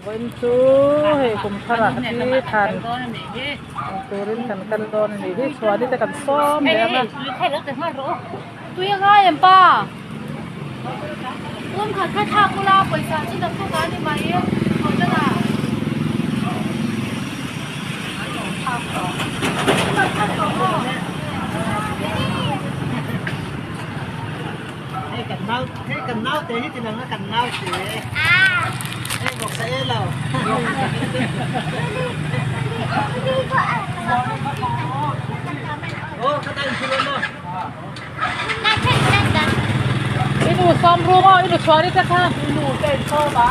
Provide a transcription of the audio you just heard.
Vawiin chu hei kum tharah hi thlan ang turin kan kal dawn a nih hi chhuani te kan sawm leh ang a. Tui a ngai em pa? Kum khat kha thlak ula pawisa chu dak bawk a ni mai thaw tan ah. Hei kan nau hei kan nau te hi tinang a kan nau te hei bawk sa e lo. Oh ka tan chu lo. Inu sawm ru maw inu chhuani te kha inu te in sawm a.